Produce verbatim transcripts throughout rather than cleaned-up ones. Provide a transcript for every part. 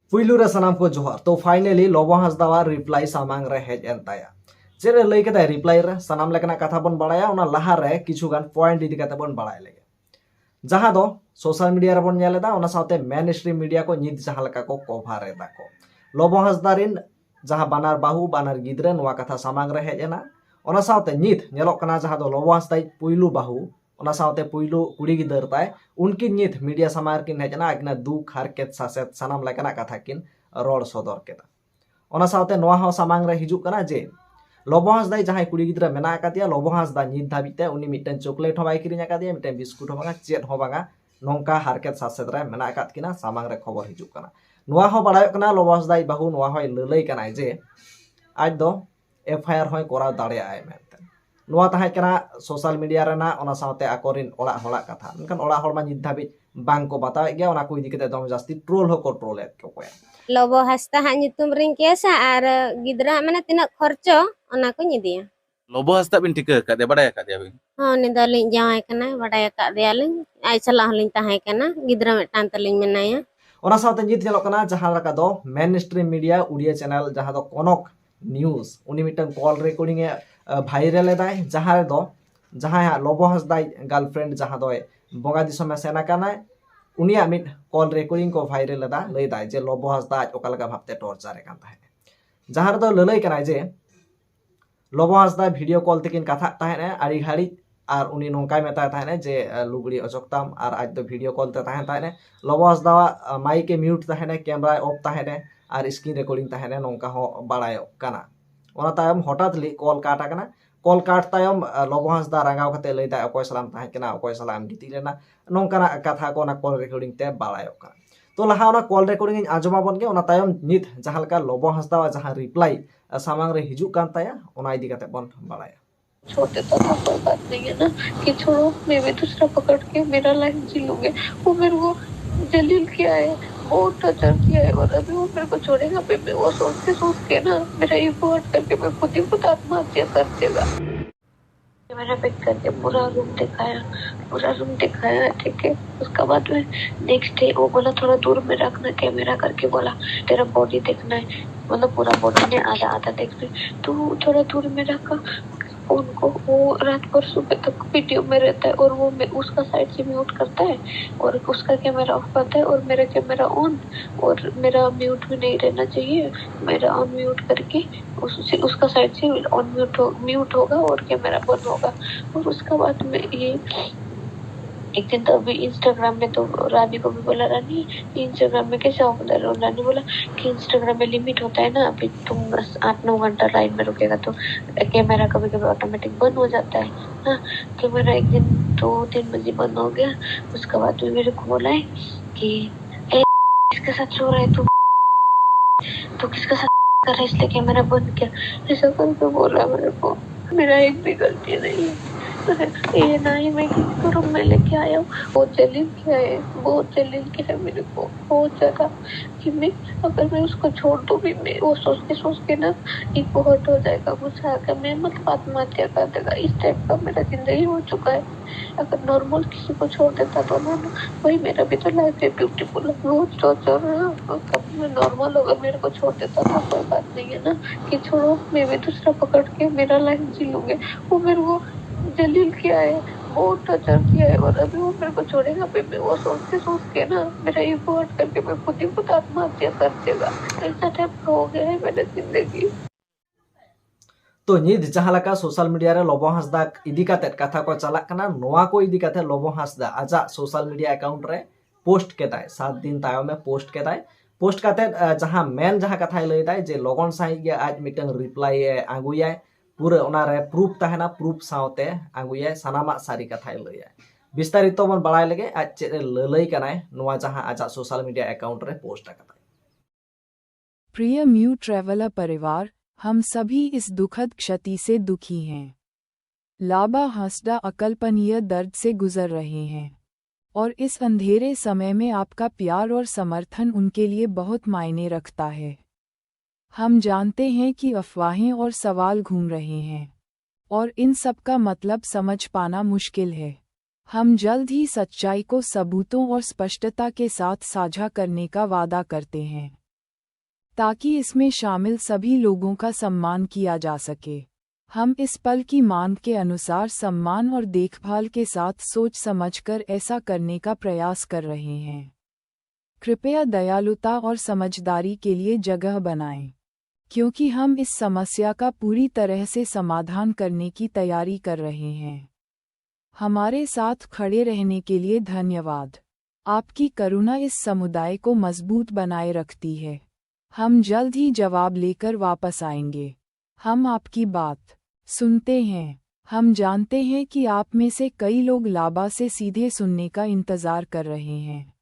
ᱯᱩᱭᱞᱩ ᱨᱮ ᱥᱟᱱᱟᱢ ᱠᱚ ᱡᱚᱦᱟᱨ᱾ ᱛᱚ finally ᱞᱚᱵᱚ ᱦᱟᱸᱥᱫᱟᱣᱟᱜ reply ᱥᱟᱢᱟᱝ ᱨᱮ ᱦᱮᱡ ᱮᱱ ᱛᱟᱭᱟ᱾ ᱪᱮᱫ ᱮ ᱞᱟᱹᱭ ᱠᱮᱫᱟᱭ reply ᱨᱮ, ᱥᱟᱱᱟᱢ ᱞᱮᱠᱟᱱᱟᱜ ᱠᱟᱛᱷᱟ ᱵᱚᱱ ᱵᱟᱲᱟᱭᱟ᱾ ᱚᱱᱟ ᱞᱟᱦᱟ ᱨᱮ ᱠᱤᱪᱷᱩ ᱜᱟᱱ point ᱤᱫᱤ ᱠᱟᱛᱮ ᱵᱚᱱ ᱵᱟᱲᱟᱭ ᱞᱮᱜᱮ᱾ ᱡᱟᱦᱟᱸ ᱫᱚ social media ᱨᱮᱵᱚᱱ ᱧᱮᱞ ᱮᱫᱟ, ᱚᱱᱟ ᱥᱟᱶᱛᱮ main stream media ᱠᱚ ᱧᱤᱛ ᱡᱟᱦᱟᱸ ᱞᱮᱠᱟ ᱠᱚ cover ᱮᱫᱟ ᱠᱚ᱾ ᱞᱚᱵᱚ ᱦᱟᱸᱥᱫᱟ ᱨᱤᱱ ᱡᱟᱦᱟᱸ ᱵᱟᱱᱟᱨ ᱵᱟᱹᱦᱩ, ᱵᱟᱱᱟᱨ ᱜᱤᱫᱽᱨᱟᱹ, ᱱᱚᱣᱟ ᱠᱟᱛᱷᱟ ᱥᱟᱢᱟᱝ ᱨᱮ ᱦᱮᱡ ᱮᱱᱟ᱾ ᱚᱱᱟ ᱥᱟᱶᱛᱮ ᱧᱤᱛ ᱧᱮᱞᱚᱜ ᱠᱟᱱᱟ, ᱡᱟᱦᱟᱸ ᱫᱚ ᱞᱚᱵᱚ ᱦᱟᱸᱥᱫᱟᱭᱤᱡ ᱯᱩᱭᱞᱩ ᱵᱟᱹᱦᱩ, ᱚᱱᱟ ᱥᱟᱶᱛᱮ ᱯᱩᱭᱞᱩ ᱠᱩᱲᱤ ᱜᱤᱫᱟᱹᱨ ᱛᱟᱭ, ᱩᱱᱠᱤᱱ ᱧᱤᱛ media ᱥᱟᱢᱟᱝ ᱨᱮᱠᱤᱱ ᱦᱮᱡ ᱮᱱᱟ, ᱟᱹᱠᱤᱱᱟᱜ ᱫᱩᱠ, ᱦᱟᱨᱠᱮᱛ, ᱥᱟᱥᱮᱛ ᱥᱟᱱᱟᱢ ᱞᱮᱠᱟᱱᱟᱜ ᱠᱟᱛᱷᱟ ᱠᱤᱱ ᱨᱚᱲ ᱥᱚᱫᱚᱨ ᱠᱮᱫᱟ᱾ ᱚᱱᱟ ᱥᱟᱶᱛᱮ ᱱᱚᱣᱟ ᱦᱚᱸ ᱥᱟᱢᱟᱝ ᱨᱮ ᱦᱤᱡᱩᱜ ᱠᱟᱱᱟ ᱡᱮ ᱞᱚᱵᱚ ᱦᱟᱸᱥᱫᱟᱭ ᱡᱟᱦᱟᱸᱭ ᱠᱩᱲᱤ ᱜᱤᱫᱽᱨᱟᱹ ᱢᱮᱱᱟᱜ ᱟᱠᱟᱫᱮᱭᱟ, ᱞᱚᱵᱚ ᱦᱟᱸᱥᱫᱟ ᱧᱤᱛ ᱫᱷᱟᱹᱵᱤᱡ ᱛᱮ ᱩᱱᱤ ᱢᱤᱫᱴᱮᱱ chocolate ᱦᱚᱸ ᱵᱟᱭ ᱠᱤᱨᱤᱧ ᱟᱠᱟᱫᱮᱭᱟ, ᱢᱤᱫᱴᱮᱱ ᱵᱤᱥᱠᱩᱴ ᱦᱚᱸ ᱵᱟᱝᱟ, ᱪᱮᱫ ᱦᱚᱸ ᱵᱟᱝᱟ᱾ ᱱᱚᱝᱠᱟ ᱦᱟᱨᱠᱮᱛ ᱥᱟᱥᱮᱛ ᱨᱮ ᱢᱮᱱᱟᱜ ᱟᱠᱟᱫ ᱠᱤᱱᱟ, ᱥᱟᱢᱟᱝ ᱨᱮ ᱠᱷᱚᱵᱚᱨ ᱦᱤᱡᱩᱜ ᱠᱟᱱᱟ᱾ ᱱᱚᱣᱟ ᱦᱚᱸ ᱵᱟᱲᱟᱭᱚᱜ ᱠᱟᱱᱟ, ᱞᱚᱵᱚ ᱦᱟᱸᱥᱫᱟᱭᱤᱡ ᱵᱟᱹᱦᱩ ᱱᱚᱣᱟ ᱦᱚᱸᱭ ᱞᱟᱹᱞᱟᱹᱭ ᱠᱟᱱᱟᱭ ᱡᱮ ᱟᱡ ᱫᱚ FIR ᱦᱚᱸᱭ ᱠᱚᱨᱟᱣ ᱫᱟᱲᱮᱭᱟᱜᱼᱟᱭ ᱢᱮᱱᱛᱮ᱾ ᱱᱚᱣᱟ ᱛᱟᱦᱮᱸ ᱠᱟᱱᱟ social media ᱨᱮᱱᱟᱜ, ᱚᱱᱟ ᱥᱟᱶᱛᱮ ᱟᱠᱚᱨᱮᱱ ᱚᱲᱟᱜ ᱦᱚᱲᱟᱜ ᱠᱟᱛᱷᱟ᱾ ᱢᱮᱱᱠᱷᱟᱱ ᱚᱲᱟᱜ ᱦᱚᱲ ᱢᱟ ᱧᱤᱛ ᱫᱷᱟᱹᱵᱤᱡ ᱵᱟᱝ ᱠᱚ ᱵᱟᱛᱟᱣᱮᱫ ᱜᱮᱭᱟ, ᱚᱱᱟ ᱠᱚ ᱤᱫᱤ ᱠᱟᱛᱮ ᱫᱚᱢᱮ ᱡᱟᱹᱥᱛᱤ troll ᱦᱚᱸᱠᱚ troll ᱮᱫ ᱠᱚ ᱜᱮᱭᱟ᱾ ᱞᱚᱵᱚ ᱦᱟᱸᱥᱫᱟ ᱦᱟᱸᱜ ᱧᱩᱛᱩᱢ ᱨᱤᱧ ᱠᱮᱥᱟ ᱟᱨ ᱜᱤᱫᱽᱨᱟᱹ ᱦᱟᱸᱜ ᱢᱟᱱᱮ ᱛᱤᱱᱟᱹᱜ ᱠᱷᱚᱨᱪᱚ, ᱚᱱᱟ ᱠᱚᱧ ᱤᱫᱤᱭᱟ᱾ ᱞᱚᱵᱚ ᱦᱟᱸᱥᱫᱟ ᱵᱤᱱ ᱴᱷᱤᱠᱟᱹ ᱟᱠᱟᱫᱮᱭᱟ, ᱵᱟᱰᱟᱭ ᱟᱠᱟᱫᱮᱭᱟ ᱵᱤᱱ? ᱦᱚᱸ, ᱩᱱᱤ ᱫᱚ ᱟᱹᱞᱤᱧ ᱡᱟᱶᱟᱭ ᱠᱟᱱᱟᱭ, ᱵᱟᱰᱟᱭ ᱟᱠᱟᱫᱮᱭᱟᱞᱤᱧ᱾ ᱟᱡ ᱥᱟᱞᱟᱜ ᱦᱚᱸᱞᱤᱧ ᱛᱟᱦᱮᱸ ᱠᱟᱱᱟ, ᱜᱤᱫᱽᱨᱟᱹ ᱢᱤᱫᱴᱟᱝ ᱛᱟᱹᱞᱤᱧ ᱢᱮᱱᱟᱭᱟ᱾ ᱚᱱᱟ ᱥᱟᱶᱛᱮ ᱧᱤᱛ ᱧᱮᱞᱚᱜ ᱠᱟᱱᱟ ᱡᱟᱦᱟᱸ ᱞᱮᱠᱟ ᱫᱚ main stream media Odia channel ᱡᱟᱦᱟᱸ ᱫᱚ ᱠᱚᱱᱚᱠ News, ᱩᱱᱤ ᱢᱤᱫᱴᱟᱝ call recording ᱮ, ᱟ, viral ᱮᱫᱟᱭ, ᱡᱟᱦᱟᱸ ᱨᱮᱫᱚ ᱡᱟᱦᱟᱸᱭ ᱦᱟᱸᱜ ᱞᱚᱵᱚ ᱦᱟᱸᱥᱫᱟᱭ girlfriend ᱡᱟᱦᱟᱸ ᱫᱚᱭ ᱵᱚᱸᱜᱟ ᱫᱤᱥᱚᱢᱮ ᱥᱮᱱ ᱟᱠᱟᱱᱟᱭ, ᱩᱱᱤᱭᱟᱜ ᱢᱤᱫ call recording ᱠᱚ viral ᱮᱫᱟ᱾ ᱞᱟᱹᱭ ᱫᱟᱭ ᱡᱮ ᱞᱚᱵᱚ ᱦᱟᱸᱥᱫᱟ ᱟᱡ ᱚᱠᱟ ᱞᱮᱠᱟ ᱵᱷᱟᱵᱛᱮ torture ᱮ ᱠᱟᱱ ᱛᱟᱦᱮᱸᱫ, ᱡᱟᱦᱟᱸ ᱨᱮᱫᱚ ᱞᱟᱹᱞᱟᱹᱭ ᱠᱟᱱᱟᱭ ᱡᱮ ᱞᱚᱵᱚ ᱦᱟᱸᱥᱫᱟ video call ᱛᱮᱠᱤᱱ ᱠᱟᱛᱷᱟᱜ ᱛᱟᱦᱮᱸᱫ ᱟᱹᱰᱤ ᱜᱷᱟᱹᱲᱤᱡ, ᱟᱨ ᱩᱱᱤ ᱱᱚᱝᱠᱟᱭ ᱢᱮᱛᱟᱭ ᱛᱟᱦᱮᱸᱫ ᱡᱮ, ᱟ, ᱞᱩᱜᱽᱲᱤ ᱚᱪᱚᱜ ᱛᱟᱢ, ᱟᱨ ᱟᱡ ᱫᱚ video call ᱛᱮ ᱛᱟᱦᱮᱸᱱ ᱛᱟᱦᱮᱸᱫ᱾ ᱞᱚᱵᱚ ᱦᱟᱸᱥᱫᱟᱣᱟᱜ, ᱟ, mic ᱮ mute ᱛᱟᱦᱮᱸᱫ, camera ᱭ off ᱛᱟᱦᱮᱸᱫ, ᱟᱨ screen recording ᱛᱟᱦᱮᱸᱫ, ᱱᱚᱝᱠᱟ ᱦᱚᱸ ᱵᱟᱲᱟᱭᱚᱜ ᱠᱟᱱᱟ᱾ ᱚᱱᱟ ᱛᱟᱭᱚᱢ ᱦᱚᱴᱟᱛ ᱞᱤ call cut ᱟᱠᱟᱱᱟ᱾ Call cut ᱛᱟᱭᱚᱢ, ᱟ, ᱞᱚᱵᱚ ᱦᱟᱸᱥᱫᱟ ᱨᱟᱸᱜᱟᱣ ᱠᱟᱛᱮ ᱞᱟᱹᱭ ᱫᱟᱭ, "ᱚᱠᱚᱭ ᱥᱟᱞᱟᱜ ᱮᱢ ᱛᱟᱦᱮᱸ ᱠᱟᱱᱟ, ᱚᱠᱚᱭ ᱥᱟᱞᱟᱜ ᱮᱢ ᱜᱤᱛᱤᱡ ᱞᱮᱱᱟ?" ᱱᱚᱝᱠᱟᱱᱟᱜ ᱠᱟᱛᱷᱟ ᱠᱚ ᱚᱱᱟ call recording ᱛᱮ ᱵᱟᱲᱟᱭᱚᱜ ᱠᱟᱱᱟ᱾ ᱛᱚ ᱞᱟᱦᱟ ᱚᱱᱟ call recording ᱤᱧ ᱟᱸᱡᱚᱢ ᱟᱵᱚᱱ ᱜᱮ, ᱚᱱᱟ ᱛᱟᱭᱚᱢ ᱧᱤᱛ ᱡᱟᱦᱟᱸ ᱞᱮᱠᱟ ᱞᱚᱵᱚ ᱦᱟᱸᱥᱫᱟᱣᱟᱜ ᱡᱟᱦᱟᱸ reply, ᱟ, ᱥᱟᱢᱟᱝ ᱨᱮ ᱦᱤᱡᱩᱜ ᱠᱟᱱ ᱛᱟᱭᱟ, ᱚᱱᱟ ᱤᱫᱤ ᱠᱟᱛᱮ ᱵᱚᱱ ᱵᱟᱲᱟᱭᱟ᱾ छोड़ देता था, कोई बात नहीं है ना, कि छोड़ो, मैं भी दूसरा पकड़ के मेरा लाइफ जी लूंगी। वो मेरे को जलील किया है, बहुत टॉर्चर किया है, और अभी वो मेरे को छोड़ेगा? मैं, मैं वो सोच के, सोच के ना, मेरा ईगो हर्ट करके मैं खुद ही खुद आत्महत्या कर देगा। मैंने पिक करके पूरा रूम दिखाया, पूरा रूम दिखाया, ठीक है। उसके बाद में नेक्स्ट डे वो बोला, "थोड़ा दूर में रखना कैमरा," करके बोला, "तेरा बॉडी देखना है।" मतलब पूरा बॉडी ने आधा आधा देखना है, तो थोड़ा दूर में रखा फोन को। वो रात भर सुबह तक वीडियो में रहता है और वो मैं उसका साइड से म्यूट करता है और उसका कैमरा ऑफ करता है और मेरा कैमरा ऑन, और मेरा म्यूट भी नहीं रहना चाहिए। मेरा अनम्यूट करके उससे, उसका साइड से अनम्यूट हो, म्यूट होगा और कैमरा बंद होगा। और उसका बाद में ये एक दिन तो अभी इंस्टाग्राम में तो रानी को भी बोला, "रानी, इंस्टाग्राम में कैसे ऑफ कर रहे हो?" रानी बोला कि इंस्टाग्राम में लिमिट होता है ना, अभी तुम बस आठ नौ घंटा लाइन में रुकेगा तो कैमरा कभी कभी ऑटोमेटिक बंद हो जाता है। हाँ, कैमरा एक दिन दो तीन बजे बंद हो गया। उसके बाद में मेरे को बोला है कि, "ए, किसके साथ सो रहा है तू? तू किसके साथ कर रहा है, इसलिए कैमरा बंद किया?" ऐसा करके बोला मेरे को। मेरा एक भी गलती नहीं है। ये ना ही मैं किसी को रूम में लेके आया हूँ। बहुत जलील किया है, बहुत जलील किया है मेरे को, बहुत ज्यादा। कि मैं, अगर मैं उसको छोड़ दूँ भी, मैं वो सोच के, सोच के ना ईगो हर्ट हो जाएगा, गुस्सा आकर मैं मतलब आत्महत्या कर देगा। इस टाइप का मेरा जिंदगी हो चुका है। अगर नॉर्मल किसी को छोड़ देता तो ना, ना, भाई मेरा भी तो लाइफ है ब्यूटीफुल, बहुत टॉर्चर है। अगर मैं नॉर्मल अगर मेरे को छोड़ देता तो कोई बात नहीं है ना, कि छोड़ो, मैं भी दूसरा पकड़ के मेरा लाइफ जी लूंगी। वो मेरे को जलील किया है, बहुत टॉर्चर किया है, और अभी वो मेरे को छोड़ेगा भी, मैं वो सोच के, सोच के ना मेरा ईगो हर्ट करके मैं खुद ही खुद आत्महत्या कर देगा। ऐसा टाइप का हो गया है मेरा जिंदगी। ᱛᱚ ᱧᱤᱫ ᱡᱟᱦᱟᱸ ᱞᱮᱠᱟ ᱥᱳᱥᱟᱞ ᱢᱤᱰᱤᱭᱟ ᱨᱮ ᱞᱚᱵᱚ ᱦᱟᱸᱥᱫᱟ ᱤᱫᱤ ᱠᱟᱛᱮᱫ ᱠᱟᱛᱷᱟ ᱠᱚ ᱪᱟᱞᱟᱜ ᱠᱟᱱᱟ, ᱱᱚᱣᱟ ᱠᱚ ᱤᱫᱤ ᱠᱟᱛᱮᱫ ᱞᱚᱵᱚ ᱦᱟᱸᱥᱫᱟ ᱟᱡᱟᱜ ᱥᱳᱥᱟᱞ ᱢᱤᱰᱤᱭᱟ ᱮᱠᱟᱣᱩᱱᱴ ᱨᱮ ᱯᱳᱥᱴ ᱠᱮᱫᱟᱭ᱾ ᱥᱟᱛ ᱫᱤᱱ ᱛᱟᱭᱚᱢᱮ ᱯᱳᱥᱴ ᱠᱮᱫᱟᱭ᱾ ᱯᱳᱥᱴ ᱠᱟᱛᱮᱫ ᱟᱸ, ᱡᱟᱦᱟᱸ ᱢᱮᱱ ᱡᱟᱦᱟᱸ ᱠᱟᱛᱷᱟᱭ ᱞᱟᱹᱭ ᱫᱟᱭ ᱡᱮ ᱞᱚᱜᱚᱱ ᱥᱟᱺᱦᱤᱡ ᱜᱮ ᱟᱡ ᱢᱤᱫᱴᱟᱝ ᱨᱤᱯᱞᱟᱭ ᱮ ᱟᱹᱜᱩᱭᱟᱭ, ᱯᱩᱨᱟᱹ ᱚᱱᱟᱨᱮ ᱯᱨᱩᱯ ᱛᱟᱦᱮᱱᱟ, ᱯᱨᱩᱯ ᱥᱟᱶᱛᱮ ᱟᱹᱜᱩᱭᱟᱭ, ᱥᱟᱱᱟᱢᱟᱜ ᱥᱟᱹᱨᱤ ᱠᱟᱛᱷᱟᱭ ᱞᱟᱹᱭᱟᱭ᱾ ᱵᱤᱥᱛᱟᱨᱤᱛᱚ ᱵᱚᱱ ᱵᱟᱲᱟᱭ ᱞᱮᱜᱮ ᱟᱡ ᱪᱮᱫ ᱮ ᱞᱟᱹᱞᱟᱹᱭ ᱠᱟᱱᱟᱭ ᱱᱚᱣᱟ ᱡᱟᱦᱟᱸ ᱟᱡᱟᱜ ᱥᱳᱥᱟᱞ ᱢᱤᱰᱤᱭᱟ ᱮᱠᱟᱣᱩᱱᱴ ᱨᱮ ᱯᱳᱥᱴ ᱟᱠᱟᱫᱟᱭ᱾ प्रिय म्यू ट्रैवलर परिवार, हम सभी इस दुखद क्षति से दुखी हैं। लाबा हांसदा अकल्पनीय दर्द से गुजर रहे हैं और इस अंधेरे समय में आपका प्यार और समर्थन उनके लिए बहुत मायने रखता है। हम जानते हैं कि अफवाहें और सवाल घूम रहे हैं, और इन सब का मतलब समझ पाना मुश्किल है। हम जल्द ही सच्चाई को सबूतों और स्पष्टता के साथ साझा करने का वादा करते हैं, ताकि इसमें शामिल सभी लोगों का सम्मान किया जा सके। हम इस पल की मांग के अनुसार सम्मान और देखभाल के साथ सोच समझकर ऐसा करने का प्रयास कर रहे हैं। कृपया दयालुता और समझदारी के लिए जगह बनाएं, क्योंकि हम इस समस्या का पूरी तरह से समाधान करने की तैयारी कर रहे हैं। हमारे साथ खड़े रहने के लिए धन्यवाद। आपकी करुणा इस समुदाय को मजबूत बनाए रखती है। हम जल्द ही जवाब लेकर वापस आएंगे। हम आपकी बात सुनते हैं। हम जानते हैं कि आप में से कई लोग लाबा से सीधे सुनने का इंतजार कर रहे हैं,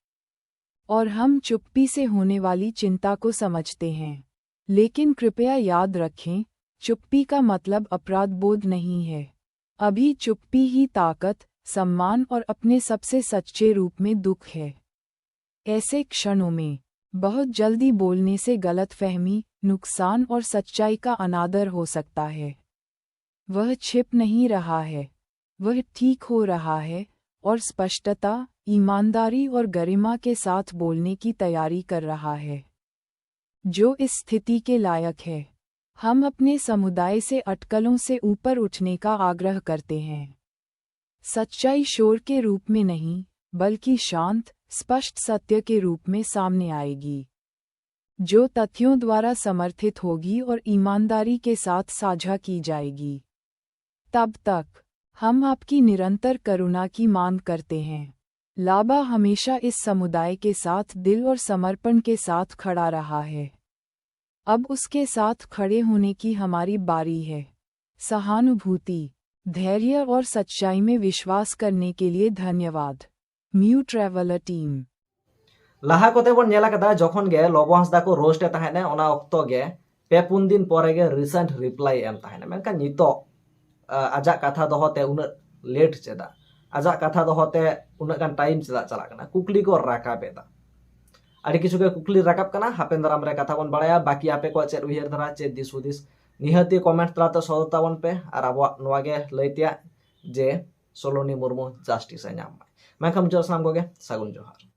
और हम चुप्पी से होने वाली चिंता को समझते हैं। लेकिन कृपया याद रखें, चुप्पी का मतलब अपराध बोध नहीं है। अभी चुप्पी ही ताकत, सम्मान और अपने सबसे सच्चे रूप में दुख है। ऐसे क्षणों में बहुत जल्दी बोलने से गलतफहमी, नुकसान और सच्चाई का अनादर हो सकता है। वह छिप नहीं रहा है, वह ठीक हो रहा है और स्पष्टता, ईमानदारी और गरिमा के साथ बोलने की तैयारी कर रहा है, जो इस स्थिति के लायक है। हम अपने समुदाय से अटकलों से ऊपर उठने का आग्रह करते हैं। सच्चाई शोर के रूप में नहीं, बल्कि शांत, स्पष्ट सत्य के रूप में सामने आएगी, जो तथ्यों द्वारा समर्थित होगी और ईमानदारी के साथ साझा की जाएगी। तब तक, हम आपकी निरंतर करुणा की मांग करते हैं। लाबा हमेशा इस समुदाय के साथ दिल और समर्पण के साथ खड़ा रहा है। अब उसके साथ खड़े होने की हमारी बारी है। सहानुभूति, धैर्य और सच्चाई में विश्वास करने के लिए धन्यवाद। Mu traveller team. ᱞᱟᱦᱟ ᱠᱚᱛᱮ ᱵᱚᱱ ᱧᱮᱞ ᱟᱠᱟᱫᱟ, ᱡᱚᱠᱷᱚᱱ ᱜᱮ ᱞᱚᱵᱚ ᱦᱟᱸᱥᱫᱟ ᱠᱚ ᱨᱳᱥᱴ ᱮ ᱛᱟᱦᱮᱸᱱᱟ, ᱚᱱᱟ ᱚᱠᱛᱚ ᱜᱮ ᱯᱮ ᱯᱩᱱ ᱫᱤᱱ ᱯᱚᱨᱮ ᱜᱮ ᱨᱤᱥᱮᱱᱴ ᱨᱤᱯᱞᱟᱭ ᱮᱢ ᱛᱟᱦᱮᱸᱱᱟ᱾ ᱢᱮᱱᱠᱷᱟᱱ ᱱᱤᱛᱚᱜ ᱟ, ᱟᱡᱟᱜ ᱠᱟᱛᱷᱟ ᱫᱚᱦᱚ ᱛᱮ ᱩᱱᱟᱹᱜ ᱞᱮᱴ ᱪᱮᱫᱟᱜ? ᱟᱡᱟᱜ ᱠᱟᱛᱷᱟ ᱫᱚᱦᱚ ᱛᱮ ᱩᱱᱟᱹᱜ ᱜᱟᱱ ᱴᱟᱭᱤᱢ ᱪᱮᱫᱟᱜ ᱪᱟᱞᱟᱜ ᱠᱟᱱᱟ? ᱠᱩᱠᱞᱤ ᱠᱚ ᱨᱟᱠᱟᱵ ᱮᱫᱟ᱾ ᱟᱹᱰᱤ ᱠᱤᱪᱷᱩ ᱜᱮ ᱠᱩᱠᱞᱤ ᱨᱟᱠᱟᱵ ᱠᱟᱱᱟ, ᱦᱟᱯᱮᱱ ᱫᱟᱨᱟᱢ ᱨᱮ ᱠᱟᱛᱷᱟ ᱵᱚᱱ ᱵᱟᱲᱟᱭᱟ᱾ ᱵᱟᱠᱤ ᱟᱯᱮ ᱠᱚᱣᱟᱜ ᱪᱮᱫ ᱩᱭᱦᱟᱹᱨ ᱫᱷᱟᱨᱟ, ᱪᱮᱫ ᱫᱤᱥ ᱦᱩᱫᱤᱥ, ᱱᱤᱦᱟᱹᱛᱤ comment ᱛᱟᱞᱟᱛᱮ ᱥᱚᱫᱚᱨ ᱛᱟᱵᱚᱱ ᱯᱮ ᱟᱨ ᱟᱵᱚᱣᱟᱜ ᱱᱚᱣᱟ ᱜᱮ ᱞᱟᱹᱭ ᱛᱮᱭᱟᱜ ᱡᱮ ᱥᱚᱞᱳᱱᱤ ᱢᱩᱨᱢᱩ justice ᱮ ᱧᱟᱢ ᱢᱟ᱾ ᱢᱮᱱᱠᱷᱟᱱ ᱢᱩᱪᱟᱹᱫ ᱥᱟᱱᱟᱢ ᱠᱚᱜᱮ ᱥᱟᱹᱜᱩᱱ ᱡᱚᱦᱟᱨ᱾